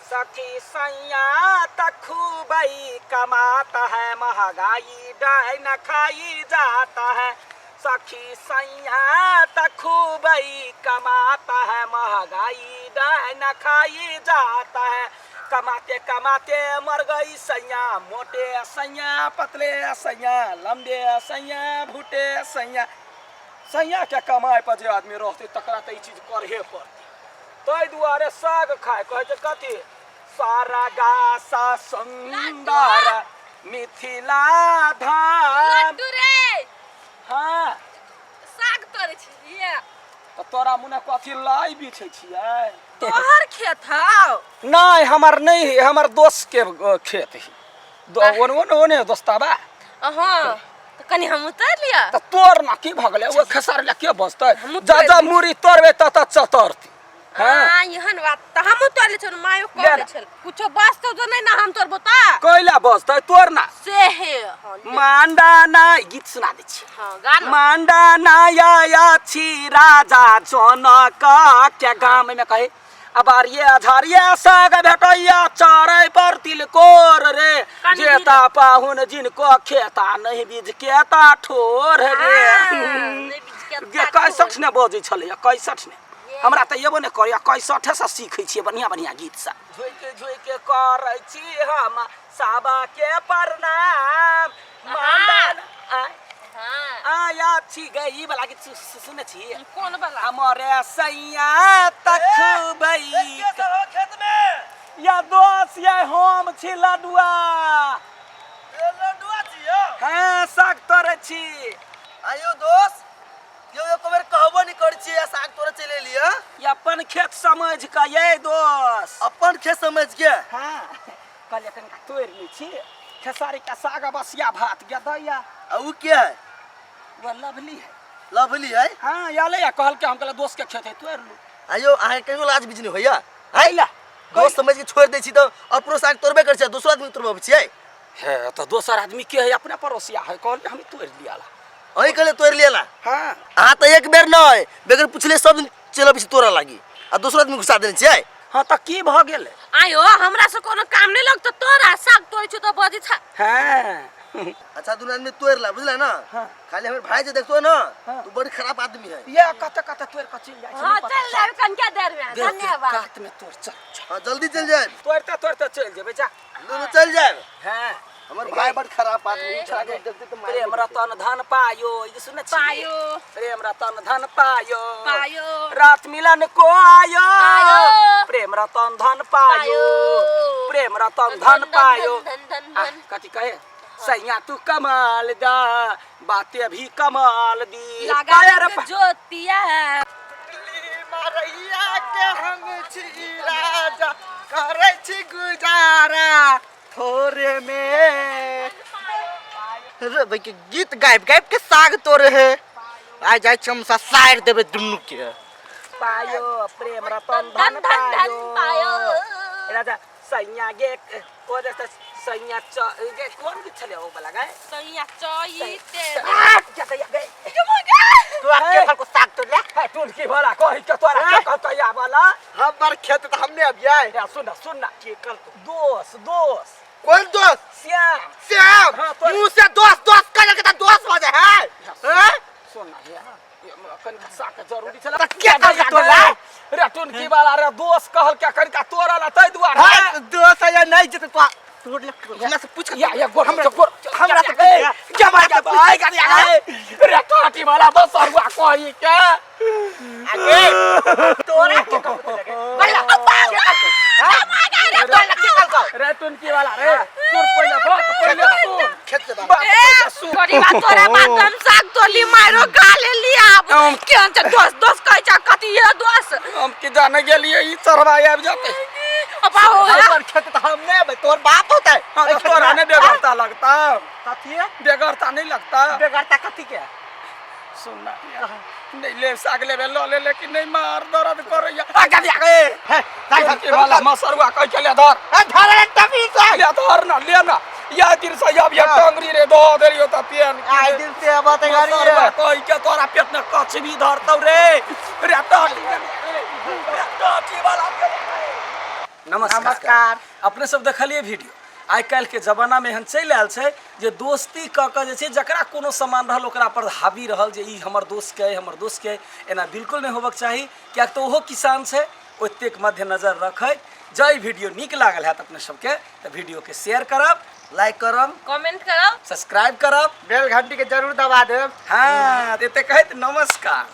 सखी सैया त खूबई कमाता है, महंगाई डाइन खाई जाता है। सखी सैया त खूबई कमाता है, महंगाई डाइन खाई जाता है। कमाते कमाते मर गई सैया, मोटे सैया, पतले सैया, लंबे सैया, भूटे सैया। सैया के कमाए पर जे आदमी रहतै तकरा तऽ ई चीज करहे पड़तै। ताहि दुआरे साग खाय कहै छै कथी, सारा गासा सुन्दर मिथिला धाम। लड्डू रे। हाँ। साग तोड़ै छियै। तऽ तोरा मुने कथी लाई बिछै छियै? तोहर खेत हौ? नहि, हमर नहि है, हमर दोस्त के खेत है। ओने ओने ओने दोस्ताबा। हाँ, तऽ कनि हम उतारि लिअ। तऽ तोर ना की भऽ गेलै, ओ खेसारी लए के बजतै? हमहूँ जा तोड़ि जा लै। मुरी तोड़बै तऽ तऽ चतरती। हाँ। आ, एहन बात तऽ हमहूँ तोड़ि लै छलहुँ, मायो ले कहने ना। छल कुछो बसतौ तऽ नहि ने हम तोड़बो तऽ कैला बजतै? तोड़ ना। से हे, हाँ, ले। मांडा ना गीत सुना दै छी। हाँ, गा ना। मांडा नाया छी राजा जनक के गाम में कहे अबारिये अझारिये साग भेटैया चारै पर तिलकोर रे, कनि जेता पाहुन जिनको खेता नहीं बीज केता ठोर रे। हाँ, नहि बीज केता गे ठोर। कैसठ ने बजै छलैया, कैसठ ने हमरा तऽ एबो नहि करैया, कैसठे से सीखै छियै बढ़िआँ बढ़िआँ गीत सब। झुकि झुकि करै छी हम साबा के प्रणाम। मांडन आय हाँ। आया छी गई ई वाला गीत सुनै छी? कोन वाला? हमरे सैया तखबै के सब हो खेत में? या दोस्त, या हम छी लडुआ। ए, लड्डुआ छी यौ? हाँ, साग तोड़ै छी। आयो दोस्त, यौ एक बेर कहबो नहीं करै छियै आ साग तोड़े चलि एलियै? ई अपन खेत समझ के ये दोस्त। अपन खेत समझ के? हाँ, कहलियै कनिका तोड़ि लै छी खेसारी के साग आ बसिया भात गे दैया। आ उ के है? वो लवली है। लवली है? हाँ, आले या कहलकै, हम कहलियै दोस्त के खेत है, तोड़ि लू। आयो, अहाँके कहियो लाज बीज नहीं होइया? है ला दोस्त समझ के छोड़ि दै छी तऽ अपनो साग तोड़बे करै छियै, दोसरो आदमी तोड़बाबै छियै? हे, तऽ दोसर आदमी के है, अपने पड़ोसिया है, कहलियै हम तोड़ि लिया ला। अहीं कहलियै तोड़ि लिया ला? हाँ। अहाँ तऽ एक बेर नहि, बगैर पुछले सब दिन चलि अबै छी तोड़ऽ लागी आ दोसरो आदमी घुसा देने छियै। हाँ, तऽ की भऽ गेलै? आयो, हमरा से कोनो काम नहि लगतौ, तोरा साग तोड़ै छौ तऽ बजै छ। हाँ। अच्छा, दुनू आदमी तोड़ि ला, बुझले ना? हाँ। खाली हमर भाई जे देखतो ना, हाँ। तू बड़ी खराब आदमी है। ये कते कते तोड़ के चलि जाइ छै। हाँ, नहि पता चल जाबे कनिका देर में। देख के धन्यवाद। कात में तोड़, चल चल। हाँ, जल्दी चल जाए। तोड़ते तोड़ते चलि जेबै, जा। दुनू चल जाए। हाँ। हमर भाई बड़ खराब आदमी छै, देखते तऽ मारि प्रेम रतन धन पायो, ई सुनै छी? पायो। प्रेम रतन धन पायो, पायो। रात मिलन को आयो, आयो। प्रेम रतन धन पायो, पायो। प्रेम रतन धन धन, धन, पायो। धन, धन, आ, धन। कथी कहे सैया, तू कमाल दा बाते भी कमाल दी लगा पैर के जोतिया। मारैया के हम छी राजा, करै छी गुजारा थोड़े में। रे भाई के गीत गाबि गाबि के साग तोड़े है, आइ जाइ छी हम सारि देबै दुनू के। पायो प्रेम रतन धन धन धन धन पायो पायो। राजा सैया गे ओ जैसे सैया च गे, कोन गीत छलै ओ वाला गाय? सैया चैते। आ, क्या दैया गे? तू आ के फल को साग तोड़ ले। हे टुनकी वाला, कहि के तोरा के कहतै या वाला? हमर खेत तऽ हमने अबियै। हे, सुन सुन ना, के कहलको दोस दोस। कोन दोस्त? श्याम। श्याम? हाँ, तोर- मुंह से दोस्त दोस्त कर के तऽ दोस्त भऽ जाइ है, हैं? सुन ना हे, कनिका साग के जरूरी छलै। तऽ के कहलकै तोरा? रे टुनकी वाला रे, दोस कहल के कनिका तोरा ला तै दुआरे। हाँ, दोस्त है या नहीं जेतै तो तोड़ ले, हमरा से पूछ के। या या गोर हमरा गोर हमरा से ए, पूछ। क्या बात है भाई, गाड़ी आ रे टाटी वाला बस अरुआ कही के आगे तोरा के कहलकै बल्ला के कहलकै, हाँ? तोरा के कहलकै? रे टुनकी वाला रे, सुन पहिले बात, पहिले सुन। खेत से बात। बात पहिले सुन। तोरी बात, तोरा बात, हम साग तोली मारो खा लेली। आब केहन छै दोस दोस कहै छै, कथी ये दोस? हम की जाने गेलियै ई चढ़वा आबि जेतै। अबा हो। हमर खेत तऽ हम नहि अबै, तोर बाप होतै। हाँ, तो तोरा नहीं बेगरता लगता? कथी? बेगरता नहीं लगता? बेगरता कथी के? सुन ना, नहीं ले साग लेबे ल ले, लेकिन नहीं मार दर्द करैया। आ गदिया गे। हे, दाइ धर। के वाला मसरुआ कह के ले धर। हे, धर रे तभी से। ले धर ना, ले ना या दिन से अब या टंगरी रे दो देरियो त पेन। आइ दिन से अब त गाड़ी मसरुआ कह के तोरा पेट में कछबी धरतौ रे। रे टाटी रे, टाटी वाला। नमस्कार। नमस्कार। अपने सब देखलिए वीडियो। आइ काल्हिके जमानामे एहन चलि आयल छै जे दोस्ती कऽ कऽ जे छै जकरा कोनो सामान रहल ओकरा पर हावी रहल जे ई हमर दोस्तके अइ, हमर दोस्तके अइ। एना बिल्कुल नहि होबक चाही, किएक तऽ ओहो किसान छै। ओतेक मध्य नजर रखैत जँ ई वीडियो नीक लागल हैत अपने सबके तऽ वीडियोके शेयर करब, लाइक करब, कमेंट करब, सब्सक्राइब करब, बेल घंटी के जरूर दबा देब। हाँ, एते कहैत नमस्कार।